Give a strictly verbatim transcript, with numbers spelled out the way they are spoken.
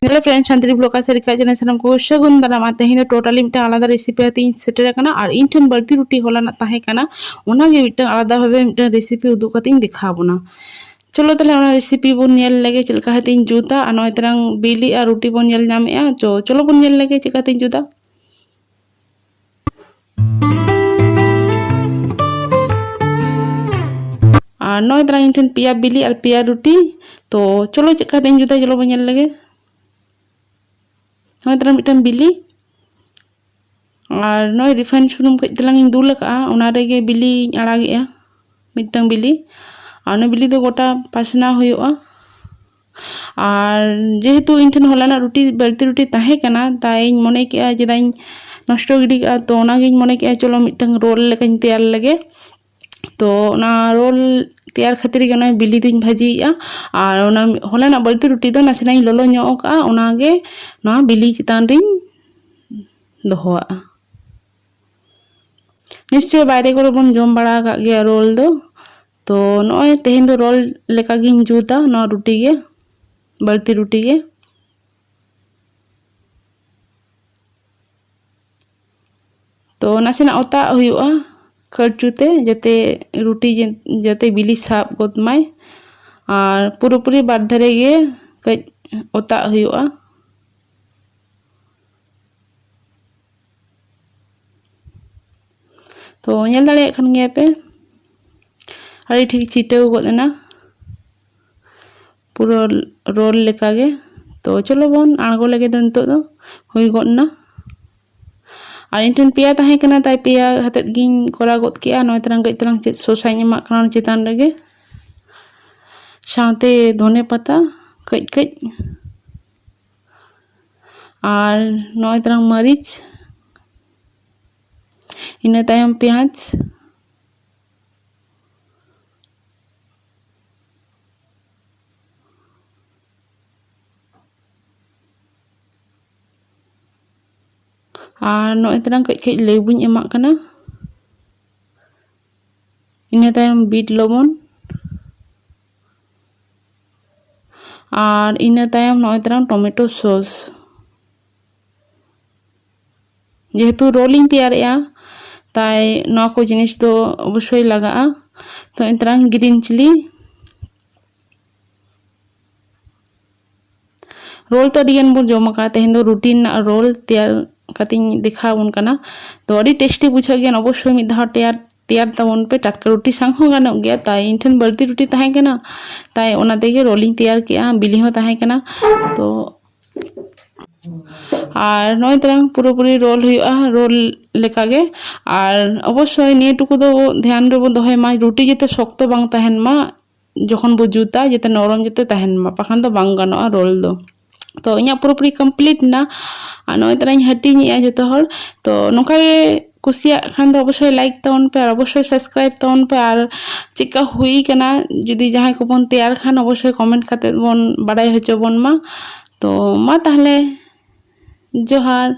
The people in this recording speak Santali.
Hello friends, ᱥᱟᱱᱛᱟᱲᱤ vlog ᱟᱥᱮ ᱨᱤᱠᱟ ᱪᱮᱱᱮᱞ ᱥᱟᱱᱟᱢ ᱠᱚ ᱥᱟᱹᱜᱩᱱ ᱫᱟᱨᱟᱢ᱾ ᱟᱨ ᱛᱮᱦᱮᱧ ᱫᱚ totally ᱢᱤᱫᱴᱟᱝ ᱟᱞᱟᱫᱟ recipe ᱟᱛᱮ ᱤᱧ ᱥᱮᱴᱮᱨ ᱟᱠᱟᱱᱟ᱾ ᱟᱨ ᱤᱧ ᱴᱷᱮᱱ ᱵᱟᱹᱲᱛᱤ ᱨᱩᱴᱤ ᱦᱚᱞᱟᱱᱟᱜ ᱛᱟᱦᱮᱸ ᱠᱟᱱᱟ, ᱚᱱᱟᱜᱮ ᱢᱤᱫᱴᱟᱝ ᱟᱞᱟᱫᱟ ᱵᱷᱟᱵᱮ ᱢᱤᱫᱴᱟᱝ recipe ᱩᱫᱩᱜ ᱠᱟᱛᱮ ᱤᱧ ᱫᱮᱠᱷᱟᱣ ᱵᱚᱱᱟ᱾ ᱪᱚᱞᱚ ᱛᱟᱦᱞᱮ ᱚᱱᱟ recipe ᱵᱚᱱ ᱧᱮᱞ ᱞᱮᱜᱮ ᱪᱮᱫ ᱞᱮᱠᱟ ᱠᱟᱛᱮ ᱤᱧ ᱡᱩᱛᱟ᱾ ᱟᱨ ᱱᱚᱜᱼᱚᱭ ᱛᱟᱨᱟᱝ ᱵᱤᱞᱤ ᱟᱨ ᱨᱩᱴᱤ ᱵᱚᱱ ᱧᱮᱞ ᱧᱟᱢᱮᱜᱼᱟ᱾ ᱛᱚ ᱪᱚᱞᱚ ᱵᱚᱱ ᱧᱮᱞ ᱞᱮᱜᱮ ᱪᱮᱫ ᱠᱟᱛᱮ ᱤᱧ ᱡᱩᱛᱟ᱾ ᱟᱨ ᱱᱚᱜᱼᱚᱭ ᱛᱟᱨᱟᱝ ᱤᱧ ᱴᱷᱮᱱ ᱯᱮᱭᱟ ᱵᱤᱞᱤ ᱟᱨ ᱯᱮᱭᱟ ᱨᱩᱴᱤ᱾ ᱛᱚ ᱪᱚᱞᱚ ᱪᱮᱫ ᱠᱟᱛᱮ ᱤᱧ ᱡᱩᱛᱟ, ᱪᱚᱞᱚ ᱵᱚᱱ ᱧᱮᱞ ᱞᱮᱜᱮ᱾ ᱱᱚᱜᱼᱚᱭ ᱛᱟᱨᱟᱝ ᱢᱤᱫᱴᱟᱝ ᱵᱤᱞᱤ᱾ ᱟᱨ ᱱᱚᱜᱼᱚᱭ refined ᱥᱩᱱᱩᱢ ᱠᱟᱹᱡ ᱛᱮᱞᱟᱝ ᱤᱧ ᱫᱩᱞ ᱟᱠᱟᱫᱼᱟ, ᱚᱱᱟ ᱨᱮᱜᱮ ᱵᱤᱞᱤᱧ ᱟᱲᱟᱜᱮᱜᱼᱟ, ᱢᱤᱫᱴᱟᱝ ᱵᱤᱞᱤ᱾ ᱟᱨ ᱚᱱᱟ ᱵᱤᱞᱤ ᱫᱚ ᱜᱚᱴᱟ ᱯᱟᱥᱱᱟᱣ ᱦᱩᱭᱩᱜᱼᱟ᱾ ᱟᱨ ᱡᱮᱦᱮᱛᱩ ᱤᱧ ᱴᱷᱮᱱ ᱦᱚᱞᱟᱱᱟᱜ ᱨᱩᱴᱤ, ᱵᱟᱹᱲᱛᱤ ᱨᱩᱴᱤ ᱛᱟᱦᱮᱸ ᱠᱟᱱᱟ, ᱛᱟᱭ ᱤᱧ ᱢᱚᱱᱮ ᱠᱮᱜᱼᱟ ᱪᱮᱫᱟᱜ ᱤᱧ ᱱᱚᱥᱴᱚ ᱜᱤᱰᱤ ᱠᱟᱜᱼᱟ᱾ ᱛᱚ ᱚᱱᱟᱜᱤᱧ ᱢᱚᱱᱮ ᱠᱮᱜᱼᱟ ᱪᱚᱞᱚ ᱢᱤᱫᱴᱟᱝ ᱨᱳᱞ ᱞᱮᱠᱟᱧ ᱛᱮᱭᱟᱨ ᱞᱮᱜᱮ᱾ ᱛᱚ ᱚᱱᱟ ᱨᱳᱞ ᱛᱮᱭᱟᱨ ᱠᱷᱟᱹᱛᱤᱨ ᱜᱮ ᱚᱱᱟ ᱵᱤᱞᱤ ᱫᱩᱧ ᱵᱷᱟᱹᱡᱤᱭᱮᱜᱼᱟ᱾ ᱟᱨ ᱚᱱᱟ ᱦᱚᱞᱟᱱᱟᱜ ᱵᱟᱹᱲᱛᱤ ᱨᱩᱴᱤ ᱫᱚ ᱱᱟᱥᱮᱱᱟᱜ ᱤᱧ ᱞᱚᱞᱚ ᱧᱚᱜ ᱟᱠᱟᱜᱼᱟ, ᱚᱱᱟᱜᱮ ᱱᱚᱣᱟ ᱵᱤᱞᱤ ᱪᱮᱛᱟᱱ ᱨᱤᱧ ᱫᱚᱦᱚᱣᱟᱜᱼᱟ᱾ ᱱᱤᱥᱪᱚᱭ ᱵᱟᱭᱨᱮ ᱠᱚᱨᱮ ᱵᱚᱱ ᱡᱚᱢ ᱵᱟᱲᱟ ᱟᱠᱟᱫ ᱜᱮᱭᱟ ᱨᱳᱞ ᱫᱚ᱾ ᱛᱚ ᱱᱚᱜᱼᱚᱭ ᱛᱮᱦᱮᱧ ᱫᱚ ᱨᱳᱞ ᱞᱮᱠᱟᱜᱤᱧ ᱡᱩᱛᱟ ᱱᱚᱣᱟ ᱨᱩᱴᱤ ᱜᱮ, ᱵᱟᱹᱲᱛᱤ ᱨᱩᱴᱤ ᱜᱮ᱾ ᱛᱚ ᱱᱟᱥᱮᱱᱟᱜ ᱚᱛᱟᱜ ᱦᱩᱭᱩᱜᱼᱟ ᱠᱷᱟᱹᱲᱪᱩ ᱛᱮ, ᱡᱟᱛᱮ ᱨᱩᱴᱤ ᱡᱮ-, ᱡᱟᱛᱮ ᱵᱤᱞᱤ ᱥᱟᱵ ᱜᱚᱫ ᱢᱟᱭ᱾ ᱟᱨ ᱯᱩᱨᱟᱹᱯᱩᱨᱤ ᱵᱟᱨ ᱫᱷᱟᱨᱮ ᱜᱮ ᱠᱟᱹᱡ ᱚᱛᱟᱜ ᱦᱩᱭᱩᱜᱼᱟ᱾ ᱛᱚ ᱧᱮᱞ ᱫᱟᱲᱮᱭᱟᱜ ᱠᱟᱱ ᱜᱮᱭᱟ ᱯᱮ, ᱟᱹᱰᱤ ᱴᱷᱤᱠ ᱪᱷᱤᱴᱟᱹᱣ ᱜᱚᱫ ᱮᱱᱟ ᱯᱩᱨᱟᱹ ᱨᱳᱞ ᱞᱮᱠᱟᱜᱮ᱾ ᱛᱚ ᱪᱚᱞᱚ ᱵᱚᱱ ᱟᱬᱜᱚ ᱞᱮᱜᱮ ᱫᱚ, ᱱᱤᱛᱚᱜ ᱫᱚ ᱦᱩᱭ ᱜᱚᱫ ᱮᱱᱟ᱾ ᱟᱨ ᱤᱧ ᱴᱷᱮᱱ ᱯᱮᱭᱟ ᱛᱟᱦᱮᱸ ᱠᱟᱱᱟ, ᱛᱟᱭ ᱯᱮᱭᱟ ᱦᱟᱛᱮᱫ ᱜᱤᱧ ᱠᱚᱨᱟᱣ ᱜᱚᱫ ᱠᱮᱜᱼᱟ᱾ ᱱᱚᱜᱼᱚᱭ ᱛᱟᱨᱟᱝ ᱠᱟᱹᱡ ᱛᱟᱨᱟᱝ ᱪᱮᱫ ᱥᱚᱥᱟᱧ ᱮᱢᱟᱜ ᱠᱟᱱᱟ ᱚᱱᱟ ᱪᱮᱛᱟᱱ ᱨᱮᱜᱮ, ᱥᱟᱶᱛᱮ ᱫᱷᱚᱱᱮ ᱯᱟᱛᱟ ᱠᱟᱹᱡ ᱠᱟᱹᱡ᱾ ᱟᱨ ᱱᱚᱜᱼᱚᱭ ᱛᱟᱨᱟᱝ ᱢᱟᱹᱨᱤᱪ, ᱤᱱᱟᱹ ᱛᱟᱭᱚᱢ ᱯᱮᱸᱭᱟᱡᱽ, ᱟᱨ ᱱᱚᱜᱼᱚᱭ ᱛᱟᱨᱟᱝ ᱠᱟᱹᱡ ᱠᱟᱹᱡ ᱞᱮᱵᱩᱧ ᱮᱢᱟᱜ ᱠᱟᱱᱟ᱾ ᱤᱱᱟᱹ ᱛᱟᱭᱚᱢ ᱵᱤᱴ ᱞᱚᱵᱚᱱ, ᱟᱨ ᱤᱱᱟᱹ ᱛᱟᱭᱚᱢ ᱱᱚᱜᱼᱚᱭ ᱛᱟᱨᱟᱝ ᱴᱚᱢᱮᱴᱳ ᱥᱚᱥ᱾ ᱡᱮᱦᱮᱛᱩ ᱨᱳᱞ ᱤᱧ ᱛᱮᱭᱟᱨᱮᱜᱼᱟ, ᱛᱟᱭ ᱱᱚᱣᱟ ᱠᱚ ᱡᱤᱱᱤᱥ ᱫᱚ ᱚᱵᱚᱥᱥᱳᱭ ᱞᱟᱜᱟᱜᱼᱟ᱾ ᱛᱚ ᱮᱱᱛᱮᱨᱟᱝ ᱜᱨᱤᱱ ᱪᱤᱞᱤ᱾ ᱨᱳᱞ ᱛᱚ ᱟᱹᱰᱤ ᱜᱟᱱ ᱵᱚᱱ ᱡᱚᱢ ᱟᱠᱟᱫᱼᱟ, ᱛᱮᱦᱮᱧ ᱫᱚ ᱨᱩᱴᱤ ᱨᱮᱱᱟᱜ ᱨᱳᱞ ᱛᱮᱭᱟᱨ ᱠᱟᱛᱮᱧ ᱫᱮᱠᱷᱟᱣ ᱟᱵᱚᱱ ᱠᱟᱱᱟ᱾ ᱛᱚ ᱟᱹᱰᱤ ᱴᱮᱥᱴᱤ ᱵᱩᱡᱷᱟᱹᱜ ᱜᱮᱭᱟ, ᱚᱵᱚᱥᱥᱳᱭ ᱢᱤᱫ ᱫᱷᱟᱣ ᱛᱮᱭᱟᱨ ᱛᱮᱭᱟᱨ ᱛᱟᱵᱚᱱ ᱯᱮ᱾ ᱴᱟᱴᱠᱟ ᱨᱩᱴᱤ ᱥᱟᱶ ᱦᱚᱸ ᱜᱟᱱᱚᱜ ᱜᱮᱭᱟ, ᱛᱟᱭ ᱤᱧ ᱴᱷᱮᱱ ᱵᱟᱹᱲᱛᱤ ᱨᱩᱴᱤ ᱛᱟᱦᱮᱸ ᱠᱟᱱᱟ, ᱛᱟᱭ ᱚᱱᱟ ᱛᱮᱜᱮ ᱨᱳᱞ ᱤᱧ ᱛᱮᱭᱟᱨ ᱠᱮᱜᱼᱟ, ᱵᱤᱞᱤ ᱦᱚᱸ ᱛᱟᱦᱮᱸ ᱠᱟᱱᱟ᱾ ᱛᱚ ᱟᱨ ᱱᱚᱜᱼᱚᱭ ᱛᱟᱨᱟᱝ ᱯᱩᱨᱟᱹᱯᱩᱨᱤ ᱨᱳᱞ ᱦᱩᱭᱩᱜᱼᱟ, ᱨᱳᱞ ᱞᱮᱠᱟᱜᱮ᱾ ᱟᱨ ᱚᱵᱚᱥᱥᱳᱭ ᱱᱤᱭᱟᱹ ᱴᱩᱠᱩ ᱫᱚ ᱫᱷᱮᱭᱟᱱ ᱨᱮᱵᱚ ᱫᱚᱦᱚᱭ ᱢᱟ, ᱨᱩᱴᱤ ᱡᱟᱛᱮ ᱥᱚᱠᱛᱚ ᱵᱟᱝ ᱛᱟᱦᱮᱱ ᱢᱟ, ᱡᱚᱠᱷᱚᱱ ᱵᱚ ᱡᱩᱛᱟ ᱡᱟᱛᱮ ᱱᱚᱨᱚᱢ ᱡᱟᱛᱮ ᱛᱟᱦᱮᱱ ᱢᱟ, ᱵᱟᱠᱷᱟᱱ ᱫᱚ ᱵᱟᱝ ᱜᱟᱱᱚᱜᱼᱟ ᱨᱳᱞ ᱫᱚ᱾ ᱛᱚ ᱤᱧᱟᱹᱜ ᱯᱩᱨᱟᱹᱯᱩᱨᱤ ᱠᱚᱢᱯᱞᱤᱴ ᱮᱱᱟ᱾ ᱟᱨ ᱱᱚᱜᱼᱚᱭ ᱛᱟᱨᱟᱧ ᱦᱟᱹᱴᱤᱧᱮᱜᱼᱟ ᱡᱚᱛᱚ ᱦᱚᱲ᱾ ᱛᱚ ᱱᱚᱝᱠᱟ ᱜᱮ ᱠᱩᱥᱤᱭᱟᱜ ᱠᱷᱟᱱ ᱫᱚ ᱚᱵᱚᱥᱥᱳᱭ ᱞᱟᱭᱤᱠ ᱛᱟᱵᱚᱱ ᱯᱮ ᱟᱨ ᱚᱵᱚᱥᱥᱳᱭ ᱥᱟᱵᱥᱠᱨᱟᱭᱤᱵ ᱛᱟᱵᱚᱱ ᱯᱮ᱾ ᱟᱨ ᱪᱮᱫᱠᱟ ᱦᱩᱭ ᱠᱟᱱᱟ, ᱡᱩᱫᱤ ᱡᱟᱦᱟᱸᱭ ᱠᱚᱵᱚᱱ ᱛᱮᱭᱟᱨ ᱠᱷᱟᱱ ᱚᱵᱚᱥᱥᱳᱭ ᱠᱚᱢᱮᱱᱴ ᱠᱟᱛᱮᱫ ᱵᱚᱱ ᱵᱟᱲᱟᱭ ᱦᱚᱪᱚ ᱵᱚᱱ ᱢᱟ᱾ ᱛᱚ ᱢᱟ ᱛᱟᱦᱚᱞᱮ, ᱡᱚᱦᱟᱨ᱾